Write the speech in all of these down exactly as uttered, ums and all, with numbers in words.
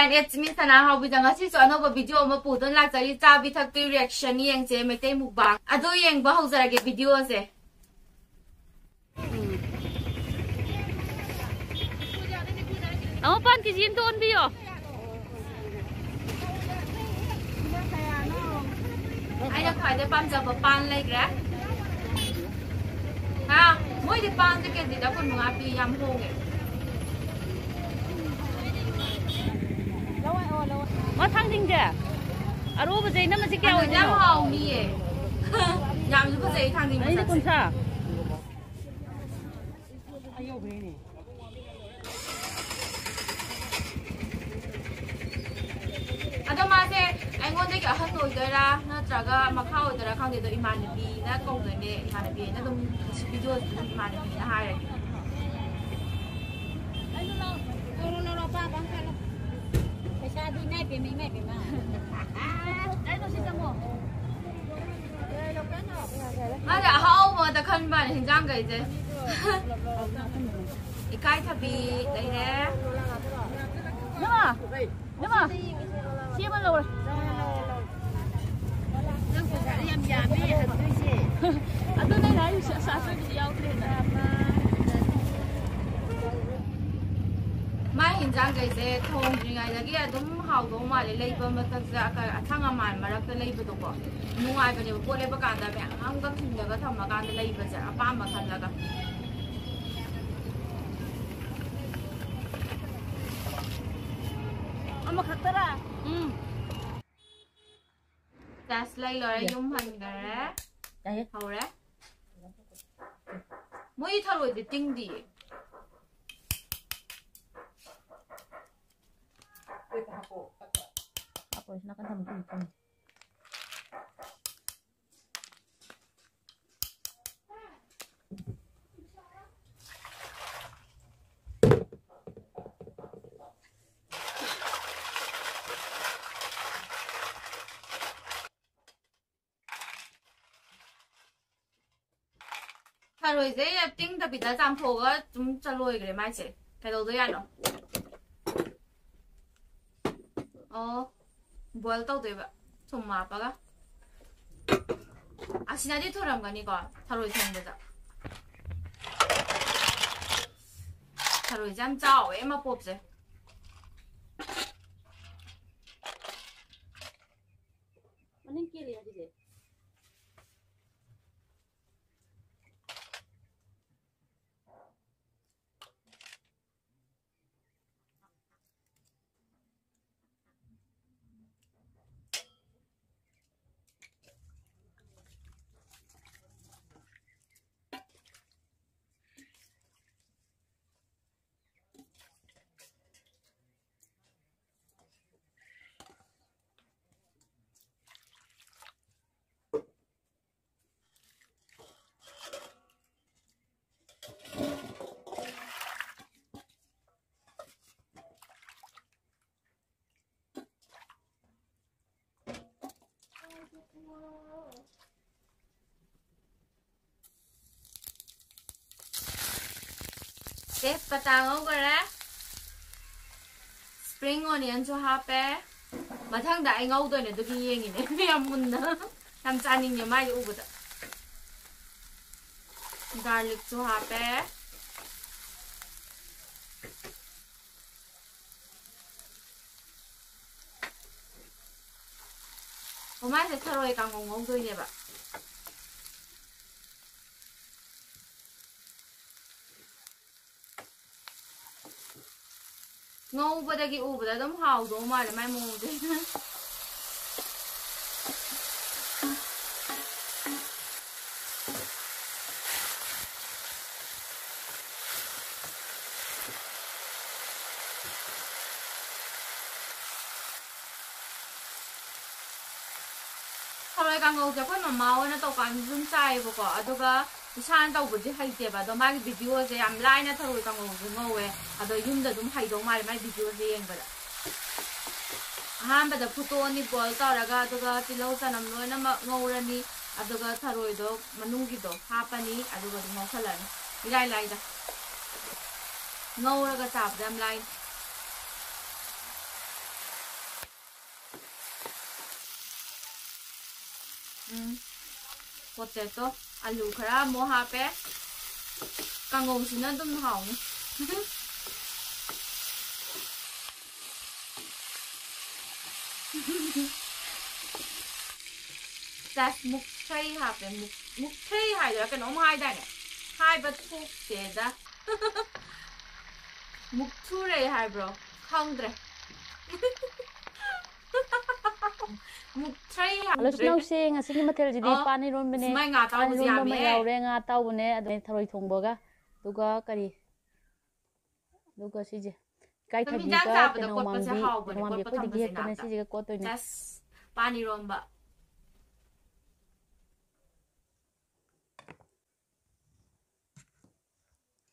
It's me, ꯁꯅꯥ ꯍꯥꯎꯕꯤꯗ ꯉꯁꯤꯁꯨ ꯑꯅꯧꯕ video ꯑꯃ ꯄꯨꯗꯨꯅ ꯂꯥꯛꯆꯔꯤ꯫ ꯆꯥꯕꯤ ꯊꯛꯄꯤ reaction ꯌꯦꯡꯁꯦ, ꯃꯩꯇꯩ mukbang꯫ ꯑꯗꯨ ꯌꯦꯡꯕ ꯍꯧꯖꯔꯒꯦ video ꯁꯦ꯫ ꯑꯃ ꯄꯥꯟ ꯀꯦꯖꯤ ꯑꯝꯇ ꯑꯣꯟꯕꯤꯌꯣ꯫ ꯑꯩꯅ ꯈ꯭ꯋꯥꯏꯗꯩ ꯄꯥꯝꯖꯕ ꯄꯥꯟ ꯂꯩꯈ꯭ꯔꯦ꯫ ꯍꯥ, ꯃꯣꯏꯗꯤ ꯄꯥꯟꯁꯦ ꯀꯦꯖꯤꯗ ꯀꯨꯟ ꯃꯉꯥ ꯄꯤ, ꯌꯥꯝ ꯍꯣꯡꯉꯦ꯫ ꯃꯥ ꯊꯥꯡꯖꯤꯡꯁꯦ ꯑꯔꯣꯕꯁꯦ ꯏꯅꯝꯃꯁꯦ ꯀꯌꯥ ꯊꯥꯡꯖꯤꯡꯁꯦ ꯌꯥꯝ ꯑꯣꯏꯗꯣꯏꯅꯣ? ꯍꯥꯎꯅꯤꯌꯦ꯫ ꯌꯥꯝꯁꯨ ꯐꯖꯩ ꯊꯥꯡꯖꯤꯡ ꯑꯩꯅ ꯃꯁꯛꯁꯦ꯫ ꯀꯨꯟꯊ꯭ꯔꯥ꯫ ꯑꯗꯣ ꯃꯥꯁꯦ ꯑꯩꯉꯣꯟꯗꯒꯤ ꯑꯍꯟ ꯑꯣꯏꯗꯣꯏꯔꯥ ꯅꯠꯇ꯭ꯔꯒ ꯃꯈꯥ ꯑꯣꯏꯗꯣꯏꯔꯥ ꯈꯪꯗꯦ꯫ ꯑꯗꯣ ꯏꯃꯥꯟꯅꯕꯤꯅ ꯀꯧꯗꯣꯏꯅꯦ, ꯏꯃꯥꯟꯅꯕꯤꯅ ꯑꯗꯨꯝ video ꯗꯨ ꯏꯃꯥꯟꯅꯕꯤꯅ ꯍꯥꯏꯔꯒꯦ꯫ ꯂꯧꯔꯣ, ꯂꯧꯔꯣ, ꯑꯄꯥꯝꯕ ꯑꯃ ꯈꯜꯂꯣ꯫ ꯄꯩꯁꯥꯗꯤ ꯏꯃꯥꯏ ꯄꯦꯝꯃ, ꯏꯃꯥꯏ ꯄꯦꯝꯃ꯫ ꯀꯩꯅꯣ ꯁꯤ ꯆꯪꯉꯣ꯫ ꯃꯥꯁꯦ ꯑꯍꯥꯎꯕ ꯉꯥꯛꯇ ꯈꯟꯕꯅꯦ ꯍꯤꯟꯖꯥꯡꯈꯩꯁꯦ꯫ ꯏꯀꯥꯏꯊꯕꯤ ꯂꯩꯔꯦ꯫ ꯏꯅꯝꯃ, ꯏꯅꯝꯃ, ꯁꯤ ꯑꯃ ꯂꯧꯔꯦ꯫ ꯅꯪ ꯄꯩꯁꯥꯗꯤ ꯌꯥꯝ ꯌꯥꯝꯃꯦ ꯍꯪꯗꯣꯏꯁꯦ꯫ ꯑꯗꯨꯅꯦ ꯑꯩꯅ ꯍꯥꯏꯔꯤꯁꯦ, ꯑꯁ, ꯑꯆꯣꯏꯕꯗꯤ ꯌꯥꯎꯗ꯭ꯔꯦꯅ꯫ ꯃꯥꯏ ꯍꯤꯟꯖꯥꯡꯈꯩꯁꯦ ꯊꯣꯡꯗ꯭ꯔꯤꯉꯩꯗꯒꯤ ꯑꯗꯨꯝ ꯍꯥꯎꯗꯧ ꯃꯥꯜꯂꯦ꯫ ꯂꯩꯕ ꯃꯇꯝꯁꯦ ꯑꯀ-, ꯑꯊꯪ ꯑꯃꯥꯟ ꯃꯔꯛꯇ ꯂꯩꯕꯗꯣꯀꯣ ꯅꯨꯡꯉꯥꯏꯕꯅꯦꯕ꯫ ꯄꯣꯠ ꯂꯩꯕ ꯀꯥꯟꯗ ꯃꯌꯥꯝ ꯑꯃꯒ ꯈꯤꯜꯂꯒ ꯊꯝꯃꯀꯥꯟꯗ ꯂꯩꯕꯁꯦ ꯑꯄꯥꯝꯕ ꯈꯜꯂꯒ꯫ ꯑꯃꯈꯛꯇꯔꯥ? ꯎꯝ꯫ ꯆꯥꯁ ꯂꯩ ꯂꯣꯏꯔꯦ, ꯌꯨꯝ ꯍꯟꯈꯔꯦ꯫ ꯌꯥꯏꯌꯦ꯫ ꯍꯧꯔꯦ꯫ ꯃꯣꯏ ꯊꯔꯣꯏꯗꯤ ꯇꯤꯡꯗꯤꯌꯦ꯫ ꯍꯥꯞꯄꯣ, ꯁꯤ ꯅꯥꯀꯟ ꯊꯝꯃꯨ, ꯊꯝꯃꯨ, ꯊꯝꯃꯨ꯫ ꯊꯔꯣꯏꯁꯦ ꯇꯤꯡꯗꯕꯤꯗ ꯆꯥꯝꯊꯣꯛꯑꯒ ꯑꯗꯨꯝ ꯆꯂꯣꯏꯈ꯭ꯔꯦ ꯃꯥꯏꯁꯦ꯫ ꯀꯩꯗꯧꯗꯣꯏꯖꯥꯠꯅꯣ? ꯑꯣ, ꯕꯣꯏꯜ ꯇꯧꯗꯣꯏꯕ, ꯊꯨꯝ ꯍꯥꯞꯄꯒ꯫ ꯑꯁꯤꯅꯗꯤ ꯊꯨꯔꯝꯒꯅꯤꯀꯣ, ꯊꯔꯣꯏ ꯊꯣꯡꯕꯗ꯫ ꯊꯔꯣꯏꯁꯦ ꯌꯥꯝ ꯆꯥꯎꯋꯦ, ꯃꯄꯣꯞꯁꯦ꯫ ꯃꯅꯤꯡ ꯀꯦꯜꯂꯤ ꯍꯥꯏꯁꯤꯗꯤ꯫ ꯇꯦꯖꯄꯇꯥ ꯉꯧꯈꯔꯦ꯫ ꯁ꯭ꯄ꯭ꯔꯤꯡ ꯑꯣꯅꯤꯌꯟꯁꯨ ꯍꯥꯞꯄꯦ꯫ ꯃꯊꯪꯗ ꯑꯩ ꯉꯧꯗꯣꯏꯅꯦ, ꯑꯗꯨꯒꯤ ꯌꯦꯡꯉꯤꯅꯦ꯫ ꯌꯥꯝ ꯃꯨꯟꯅ꯫ ꯌꯥꯝ ꯆꯥꯅꯤꯡꯉꯦ ꯃꯥꯏꯗꯤ ꯎꯕꯗ꯫ ꯒꯥꯔꯂꯤꯛꯁꯨ ꯍꯥꯞꯄꯦ꯫ ꯑꯣ, ꯃꯥꯏꯁꯦ ꯊꯔꯣꯏ ꯀꯥꯡꯉꯧ ꯉꯧꯗꯣꯏꯅꯦꯕ꯫ ꯉꯧꯕꯗꯒꯤ ꯎꯕꯗ ꯑꯗꯨꯝ ꯍꯥꯎꯗꯧ ꯃꯥꯜꯂꯦ ꯃꯥꯏ ꯃꯑꯣꯡꯁꯦ꯫ ꯊꯔꯣꯏ ꯀꯥꯡꯉꯧꯁꯦ ꯑꯩꯈꯣꯏ ꯃꯃꯥ ꯍꯣꯏꯅ ꯇꯧꯀꯥꯟꯗ ꯑꯗꯨꯝ ꯆꯥꯏꯌꯦꯕꯀꯣ, ꯑꯗꯨꯒ ꯏꯁꯥꯅ ꯇꯧꯕꯗꯤ ꯍꯩꯇꯦꯕ꯫ ꯑꯗꯣ ꯃꯥꯒꯤ ꯚꯤꯗꯤꯑꯣꯁꯦ ꯌꯥꯝ ꯂꯥꯏꯅ ꯊꯔꯣꯏ ꯀꯥꯡꯉꯧꯁꯦ ꯉꯧꯋꯦ꯫ ꯑꯗꯣ ꯌꯨꯝꯗ ꯑꯗꯨꯝ ꯍꯩꯗꯧ ꯃꯥꯜꯂꯦ ꯃꯥꯏ ꯚꯤꯗꯤꯑꯣꯁꯦ ꯌꯦꯡꯕꯗ꯫ ꯑꯍꯥꯟꯕꯗ ꯐꯨꯠꯇꯣꯛꯑꯅꯤ, ꯕꯣꯏꯜ ꯇꯧꯔꯒ, ꯑꯗꯨꯒ ꯇꯤꯜꯍꯧ ꯆꯅꯝ ꯂꯣꯏꯅꯃꯛ ꯉꯧꯔꯅꯤ, ꯑꯗꯨꯒ ꯊꯔꯣꯏꯗꯣ ꯃꯅꯨꯡꯒꯤꯗꯣ ꯍꯥꯞꯄꯅꯤ, ꯑꯗꯨꯒ ꯑꯗꯨꯝ ꯉꯧꯁꯜꯂꯅꯤ꯫ ꯏꯔꯥꯏ ꯂꯥꯏꯗ, ꯉꯧꯔꯒ ꯆꯥꯕꯗ ꯌꯥꯝ ꯂꯥꯏ꯫ ꯎꯝ, potato, ꯑꯂꯨ ꯈꯔ ꯑꯃꯨꯛ ꯍꯥꯞꯄꯦ꯫ ꯀꯥꯡꯉꯧꯁꯤꯅ ꯑꯗꯨꯝ ꯍꯥꯎꯅꯤ꯫ Plus ꯃꯨꯛꯊ꯭ꯔꯩ ꯍꯥꯞꯄꯦ꯫ ꯃꯨꯛ-, ꯃꯨꯛꯊ꯭ꯔꯩ ꯍꯥꯏꯗꯣꯏꯔꯥ ꯀꯩꯅꯣꯝ ꯍꯥꯏꯗꯥꯏꯅꯦ? ꯍꯥꯏꯕ ꯊꯣꯛꯇꯦꯗ꯫ ꯃꯨꯛꯊꯨꯔꯩ ꯍꯥꯏꯕ꯭ꯔꯣ? ꯈꯪꯗ꯭ꯔꯦ꯫ ꯃꯨꯛꯊ꯭ꯔꯩ ꯍꯥꯏꯕ꯭ꯔꯥ? ꯍꯜꯂꯣ, ꯏꯆꯤꯟ ꯏꯅꯥꯎꯁꯦ, ꯉꯁꯤꯒꯤ ꯃꯊꯦꯜꯁꯤꯗꯤ ꯑꯣ, ꯄꯥꯟ ꯏꯔꯣꯟꯕꯅꯦ꯫ ꯁꯨꯃꯥꯏ ꯉꯥ ꯄꯥꯟ ꯑꯇꯥꯎꯕꯁꯨ ꯏꯔꯣꯟꯕ ꯑꯃ ꯌꯥꯝꯃꯦ꯫ ꯌꯥꯎꯔꯦ, ꯉꯥ ꯑꯇꯥꯎꯕꯅꯦ, ꯑꯗꯨꯅꯦ ꯊꯔꯣꯏ ꯊꯣꯡꯕꯒ꯫ ꯑꯗꯨꯒ ꯀꯔꯤ? ꯑꯗꯨꯒ ꯁꯤꯁꯦ ꯑꯗꯨꯝ ꯏꯀꯥꯏꯊꯕꯤꯒ ꯏꯟꯖꯥꯡ ꯆꯥꯕꯗ ꯇꯦꯅꯧ ꯀꯣꯠꯄꯁꯦ ꯃꯥꯡꯕꯤ, ꯍꯥꯎꯕꯅꯦ, ꯇꯦꯅꯧ ꯃꯥꯡꯕꯤ ꯀꯣꯠꯄ ꯑꯩꯈꯣꯏꯗꯒꯤ ꯊꯝꯕꯁꯦ ꯍꯦꯛꯄꯅꯦ, ꯅꯥꯛꯇ꯫ ꯁꯤꯁꯤꯒ ꯀꯣꯠꯇꯣꯏꯅꯦ꯫ Just ꯄꯥꯟ ꯏꯔꯣꯝꯕ꯫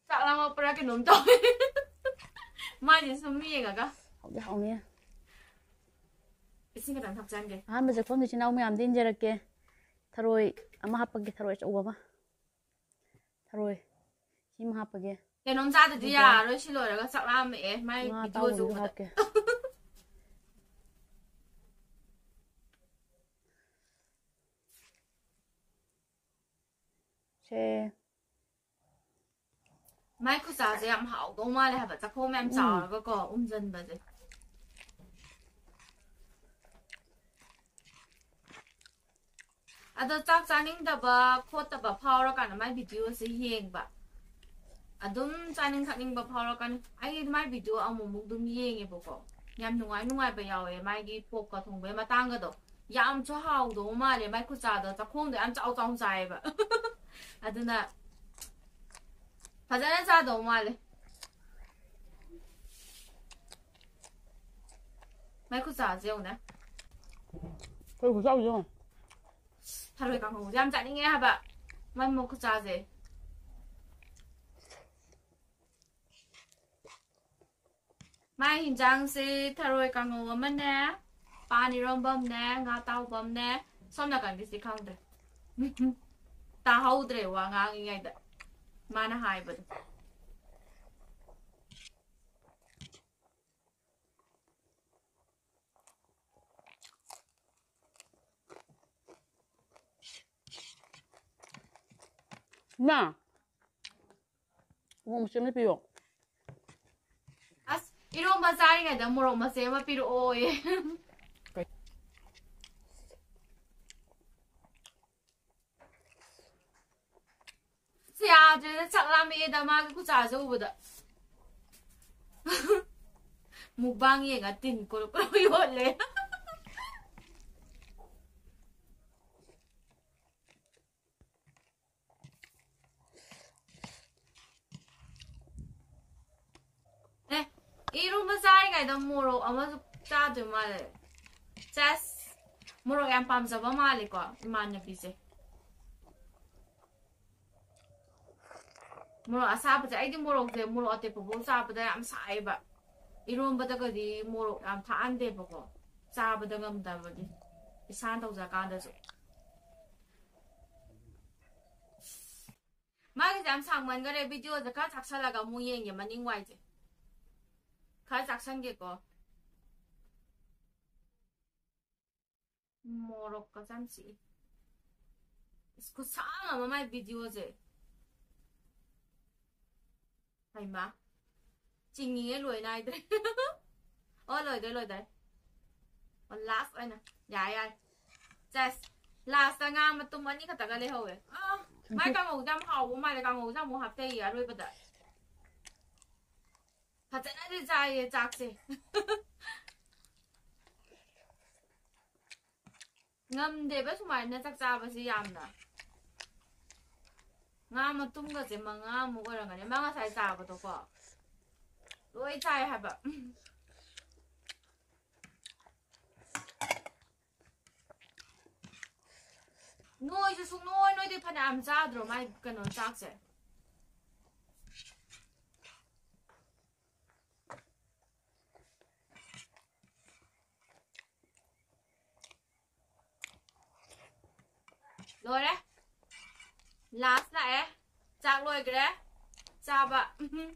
ꯆꯥꯛ ꯂꯥꯝꯃꯛꯄ꯭ꯔꯥ ꯀꯩꯅꯣꯝ ꯇꯧꯋꯦ꯫ ꯃꯥꯏꯁꯦ ꯁꯨꯝ ꯌꯦꯡꯉꯒ꯫ ꯍꯥꯎꯗꯤ ꯍꯥꯎꯅꯤ꯫ ꯏꯁꯤꯡ ꯈꯤꯇꯪ ꯊꯛꯆꯟꯒꯦ꯫ ꯑꯍꯥꯟꯕ ꯆꯥꯛꯈꯨꯝꯗ ꯏꯆꯤꯟ ꯏꯅꯥꯎ ꯃꯌꯥꯝꯗ ꯏꯟꯖꯔꯛꯀꯦ꯫ ꯊꯔꯣꯏ ꯑꯃ ꯍꯥꯞꯄꯛꯀꯦ, ꯊꯔꯣꯏ ꯑꯆꯧꯕ ꯑꯃ꯫ ꯊꯔꯣꯏ ꯁꯤꯃ ꯍꯥꯞꯄꯒꯦ꯫ ꯀꯩꯅꯣꯝ ꯆꯥꯗꯗꯤ ꯑꯗꯨꯒ ꯌꯥꯔꯔꯣꯏ, ꯁꯤ ꯂꯣꯏꯔꯒ ꯆꯥꯛ ꯂꯥꯝꯃꯛꯑꯦ꯫ ꯃꯥꯏ ꯉꯥ ꯚꯤꯗꯤꯑꯣꯁꯨ ꯑꯇꯥꯎꯕꯗꯨꯁꯨ ꯎꯕꯗ꯫ ꯍꯥꯞꯀꯦ꯫ ꯁꯦ꯫ ꯃꯥꯏ ꯈꯨꯆꯥꯁꯦ ꯌꯥꯝ ꯍꯥꯎꯗꯧ ꯃꯥꯜꯂꯦ ꯍꯥꯏꯕ, ꯆꯥꯛꯈꯣꯝ ꯌꯥꯝ ꯎꯝ꯫ ꯆꯥꯎꯔꯒꯀꯣ, ꯎꯝꯖꯟꯕꯁꯦ꯫ ꯑꯗꯣ ꯆꯥꯛ ꯆꯥꯅꯤꯡꯗꯕ ꯈꯣꯠꯇꯕ ꯐꯥꯎꯔꯀꯥꯟꯗ ꯃꯥꯏ ꯚꯤꯗꯤꯑꯣꯁꯦ ꯌꯦꯡꯕ꯫ ꯑꯗꯨꯝ ꯆꯥꯅꯤꯡ ꯊꯛꯅꯤꯡꯕ ꯐꯥꯎꯔꯛꯀꯅꯤ꯫ ꯑꯩ ꯃꯥꯏ ꯚꯤꯗꯤꯑꯣ ꯑꯃꯨꯛꯃꯨꯛ ꯑꯗꯨꯝ ꯌꯦꯡꯉꯦꯕꯀꯣ꯫ ꯌꯥꯝ ꯅꯨꯡꯉꯥꯏ ꯅꯨꯡꯉꯥꯏꯕ ꯌꯥꯎꯋꯦ ꯃꯥꯒꯤ ꯄꯣꯛꯀ ꯊꯣꯡꯕꯩ ꯃꯇꯥꯡꯒꯗꯣ꯫ ꯌꯥꯝꯁꯨ ꯍꯥꯎꯗꯧ ꯃꯥꯜꯂꯦ꯫ ꯃꯥꯏ ꯈꯨꯆꯥꯗꯣ ꯆꯥꯛꯈꯣꯝꯗꯣ ꯌꯥꯝ ꯆꯥꯎ ꯆꯥꯎꯅ ꯆꯥꯏꯌꯦꯕ꯫ ꯑꯗꯨꯅ ꯐꯖꯅ ꯆꯥꯗꯧ ꯃꯥꯜꯂꯦ꯫ ꯃꯥꯏ ꯈꯨꯆꯥꯁꯦ ꯌꯦꯡꯉꯨꯅꯦ꯫ ꯀꯩ ꯈꯨꯆꯥꯎ ꯌꯦꯡꯉꯣ꯫ ꯊꯔꯣꯏ ꯀꯥꯡꯍꯧꯁꯦ ꯌꯥꯝ ꯆꯥꯅꯤꯡꯉꯦ ꯍꯥꯏꯕ꯫ ꯃꯥꯏ ꯃ-, ꯈꯨꯆꯥꯁꯦ꯫ ꯃꯥꯏ ꯍꯤꯟꯖꯥꯡꯁꯦ ꯊꯔꯣꯏ ꯀꯥꯡꯍꯧ ꯑꯃꯅꯦ, ꯄꯥꯟ ꯏꯔꯣꯝꯕ ꯑꯃꯅꯦ, ꯉꯥ ꯑꯇꯥꯎꯕ ꯑꯃꯅꯦ, ꯁꯣꯝ ꯅꯥꯀꯟꯒꯤꯁꯤ ꯈꯪꯗ꯭ꯔꯦ꯫ ꯇꯥꯍꯧꯗ꯭ꯔꯦ ꯋꯥ ꯉꯥꯡꯉꯤꯉꯩꯗ ꯃꯥꯅ ꯍꯥꯏꯕꯗꯣ꯫ ꯏꯃꯥ, ꯃꯣꯔꯣꯛ ꯃꯆꯦꯠ ꯑꯃ ꯄꯤꯌꯣ꯫ ꯑꯁ, ꯏꯔꯣꯝꯕ ꯆꯥꯔꯤꯉꯩꯗ ꯃꯣꯔꯣꯛ ꯃꯆꯦꯠ ꯑꯃ ꯄꯤꯔꯛꯑꯣꯌꯦ꯫ ꯀꯩ? ꯑꯁ, ꯌꯥꯗ꯭ꯔꯦꯗ, ꯆꯥꯛ ꯂꯥꯝꯃꯛꯑꯦꯗ ꯃꯥꯒꯤ ꯈꯨꯆꯥꯁꯦ ꯎꯕꯗ꯫ ꯃꯨꯛꯕꯥꯡ ꯌꯦꯡꯉ ꯇꯤꯟ ꯀꯣꯔꯣ ꯀꯣꯔꯣ ꯌꯣꯠꯂꯦ꯫ ꯑꯦ, ꯏꯔꯨꯝꯕ ꯆꯥꯔꯤꯉꯩꯗ ꯃꯣꯔꯣꯛ ꯑꯃꯁꯨ ꯆꯥꯗꯣꯏ ꯃꯥꯜꯂꯦ꯫ ꯆꯦꯁ, ꯃꯣꯔꯣꯛ ꯌꯥꯝ ꯄꯥꯝꯖꯕ ꯃꯥꯜꯂꯦꯀꯣ ꯏꯃꯥꯟꯅꯕꯤꯁꯦ꯫ ꯃꯣꯔꯣꯛ ꯑꯁꯥꯕꯁꯦ, ꯑꯩꯗꯤ ꯃꯣꯔꯣꯛꯁꯦ, ꯃꯣꯔꯣꯛ ꯑꯇꯦꯛꯄꯐꯥꯎ ꯆꯥꯕꯗ ꯌꯥꯝ ꯁꯥꯏꯌꯦꯕ꯫ ꯏꯔꯣꯝꯕꯗꯒꯗꯤ ꯃꯣꯔꯣꯛ ꯌꯥꯝ ꯊꯥꯛꯍꯟꯗꯦꯕꯀꯣ, ꯆꯥꯕꯗ ꯉꯝꯗꯕꯒꯤ, ꯏꯁꯥꯅ ꯇꯧꯖꯀꯥꯟꯗꯁꯨ꯫ ꯃꯥꯒꯤꯁꯦ ꯌꯥꯝ ꯁꯥꯡꯃꯟꯈꯔꯦ, ꯚꯤꯗꯤꯑꯣꯁꯦ ꯈꯔ ꯆꯥꯛꯁꯜꯂꯒ ꯑꯃꯨꯛ ꯌꯦꯡꯒꯦ, ꯃꯅꯤꯡ ꯋꯥꯏꯁꯦ ꯈꯔ ꯆꯥꯛꯁꯟꯒꯦꯀꯣ꯫ ꯃꯣꯔꯣꯛꯀꯁꯦ ꯌꯥꯝ ꯆꯤꯛꯏ꯫ ꯑꯁ, ꯈꯨꯠꯁꯥꯡ ꯑꯃ ꯃꯥꯏ ꯚꯤꯗꯤꯑꯣꯁꯦ꯫ ꯍꯩꯃꯥ꯫ ꯆꯤꯡꯉꯤꯉꯩ ꯂꯣꯏ ꯅꯥꯏꯗ꯭ꯔꯦ꯫ ꯑꯣ, ꯂꯣꯏꯗ꯭ꯔꯦ, ꯂꯣꯏꯗ꯭ꯔꯦ꯫ ꯑꯣ, ꯂꯥꯁ ꯑꯣꯏꯅ꯫ ꯌꯥꯔꯦ, ꯌꯥꯔꯦ꯫ ꯆꯦꯁ꯫ ꯂꯥꯁꯇ ꯉꯥ ꯃꯇꯨꯝ ꯑꯅꯤ ꯈꯛꯇꯒ ꯂꯩꯍꯧꯋꯦ꯫ ꯑꯥ, ꯃꯥꯏ ꯀꯥꯡꯉꯧꯁꯦ ꯌꯥꯝ ꯍꯥꯎꯕ ꯃꯥꯜꯂꯦ꯫ ꯀꯥꯡꯉꯧꯁꯦ ꯑꯃꯨꯛ ꯍꯥꯞꯆꯩꯌꯦ ꯑꯔꯣꯏꯕꯗ꯫ ꯐꯖꯅꯗꯤ ꯆꯥꯏꯌꯦ ꯆꯥꯛꯁꯦ꯫ ꯉꯝꯗꯦꯕ ꯁꯨꯃꯥꯏꯅ ꯆꯥꯛ ꯆꯥꯕꯁꯦ ꯌꯥꯝꯅ꯫ ꯉꯥ ꯃꯇꯨꯝꯒꯁꯦ ꯃꯉꯥꯃꯨꯛ ꯑꯣꯏꯔꯝꯒꯅꯤ ꯃꯥ ꯉꯁꯥꯏ ꯆꯥꯕꯗꯣꯀꯣ꯫ ꯂꯣꯏ ꯆꯥꯏ ꯍꯥꯏꯕ꯫ ꯅꯣꯏꯁꯨ ꯁꯨꯡꯅꯣꯏ ꯅꯣꯏꯗꯦ, ꯐꯅꯌꯥꯝ ꯆꯥꯗ꯭ꯔꯣ ꯃꯥꯏ ꯀꯩꯅꯣ ꯆꯥꯛꯁꯦ? ꯂꯣꯏꯔꯦ꯫ ꯂꯥꯁ ꯂꯥꯛꯑꯦ꯫ ꯆꯥꯛ ꯂꯣꯏꯈ꯭ꯔꯦ꯫ ꯆꯥꯕ꯫ ꯎꯝ꯫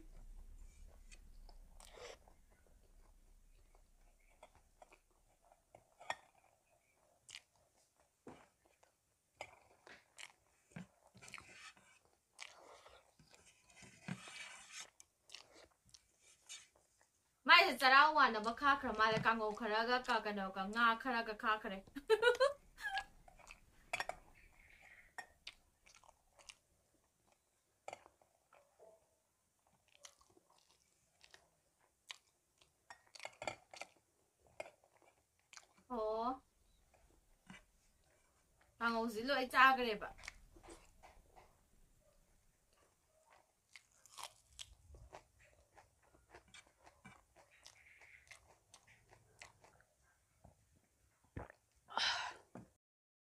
ꯆꯔꯥ ꯋꯥꯅꯕ ꯈꯥꯛꯈ꯭ꯔ ꯃꯥꯜꯂꯦ꯫ ꯀꯥꯡꯉꯧ ꯈꯔꯒ ꯀ- ꯀꯩꯅꯣꯒ, ꯉꯥ ꯈꯔꯒ ꯈꯥꯛꯈ꯭ꯔꯦ꯫ ꯑꯣ, ꯀꯥꯡꯉꯧꯁꯤ ꯂꯣꯏ ꯆꯥꯈ꯭ꯔꯦꯕ꯫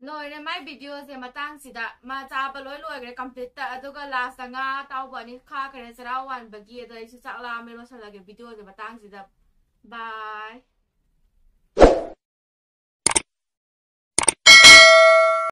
ꯂꯣꯏꯔꯦ ꯃꯥꯏ ꯚꯤꯗꯤꯑꯣꯁꯦ ꯃꯇꯥꯡꯁꯤꯗ꯫ ꯃꯥ ꯆꯥꯕ ꯂꯣꯏ ꯂꯣꯏꯈ꯭ꯔꯦ ꯀꯝꯄ꯭ꯂꯤꯠꯇ꯫ ꯑꯗꯨꯒ ꯂꯥꯁꯇ ꯉꯥ ꯑꯇꯥꯎꯕ ꯑꯅꯤ ꯈꯥꯛꯈ꯭ꯔꯦ ꯆꯔꯥ ꯋꯥꯟꯕꯒꯤ꯫ ꯑꯗꯣ ꯑꯩꯁꯨ ꯆꯥꯛ ꯂꯥꯝꯃꯦ, ꯂꯣꯏꯁꯤꯜꯂꯒꯦ ꯚꯤꯗꯤꯑꯣꯁꯦ ꯃꯇꯥꯡꯁꯤꯗ꯫ ꯕꯥꯏ꯫